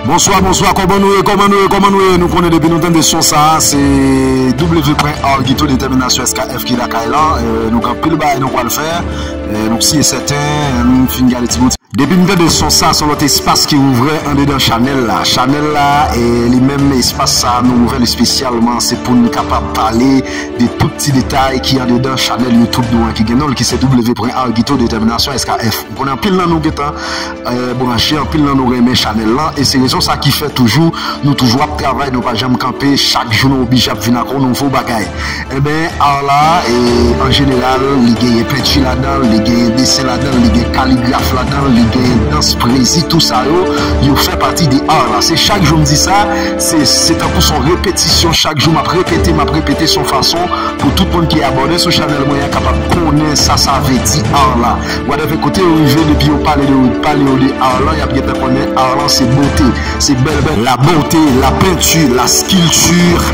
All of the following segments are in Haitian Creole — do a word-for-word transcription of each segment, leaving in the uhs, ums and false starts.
Bonswa, bonswa, kòman nou ye, kòman nou ye, kòman nou ye? Nou konnen depi nou tande son sa a, se W Pwen Art Guito Détermination S K F ki lakay la. Eh, nou gen anpil bagay nou pral fè. Eh, nou si e sèten, eh, nou fin gade ti bout. Depi nou tande son sa, se yon lòt espas ki ouvè andedan chanèl la. Chanèl la, eh, li menm espas sa a, nou ouvè l espesyalman, se pou n kapab pale de tout ti detay ki andedan chanèl YouTube nou an ki gen non l, ki se W Pwen Art Guito Détermination S K F. M konnen anpil nan nou gentan eh, branche, anpil nan nou renmen chanèl lan, e se rezon sa ki fè toujou, nou toujou ap travay, nou pa janm kanpe, chak jou nou oblije ap vin ak yon nouvo bagay. Enben, art la, eh, an jeneral, li genyen penti ladan l, li genyen desen ladan l, li gen kaligraf ladan l, li genyen dans, pwezi, tou sa yo, yo fè pati de art la. Se chak jou m di sa, se, se tankou se yon repetisyon, chak jou m ap repete, m ap repete, se yon fason pou tout moun ki abòne sou chanèl mwen an kapab konnen sa sa vle di art la. Whatever kote yo rive, depi yo pale de, pale yo de art lan, y ap gentan konnen art lan se bote, se bèl bèl. La beauté, la peinture, la sculpture,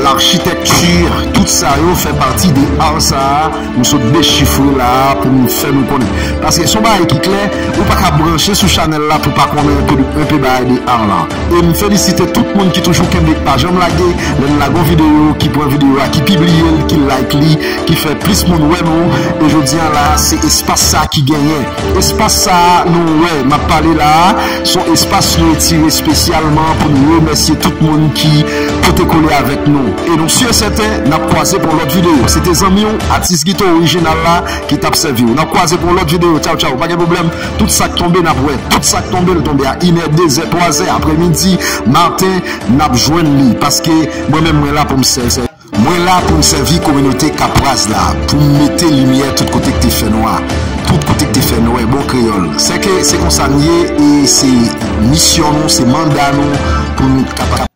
l'architecture, tout sa yo fè pati de art sa a. M sot dechifre la a pou m fè nou konnen. Paske se yon bagay ki klè, ou pa ka branche sou chanèl la pou pa konnen enpe, enpe bagay de art lan. E m felisite tout moun ki toujou kenbe, k pa janm lage. Lè n lage yon videyo, ki pran videyo a, ki pibliye l, ki like li, ki fè plis moun wè nou. E jodi a la, se espas sa ki genyen. Espas sa a nou wè, m ap pale la a, se yon espas nou retire espesyalman pou nou remèsye tout moun ki pote kole avèk nou. E nou si e sèten, n ap kwaze pou yon lòt videyo. Se te zanmi w, atis gita orijinal la, ki t ap sèvi w. N ap kwaze pou yon lòt videyo. Tchaw, tchaw. Pa gen pwoblèm. Tout sa k tonbe, n ap wè. Tout sa k tonbe, l tonbe a inè, dezè, twazè, aprèmidi, maten, n ap jwenn li. Paske mwen menm, mwen la pou m sèvi. Mwen la pou m sèvi kominote Kapwaz la, pou m mete limyè tout kote k te fè nwa. Tout kote k te fè nwè, bon kreyòl. Sèke se konsa n ye, e se misyon nou, se manda nou pou n kapab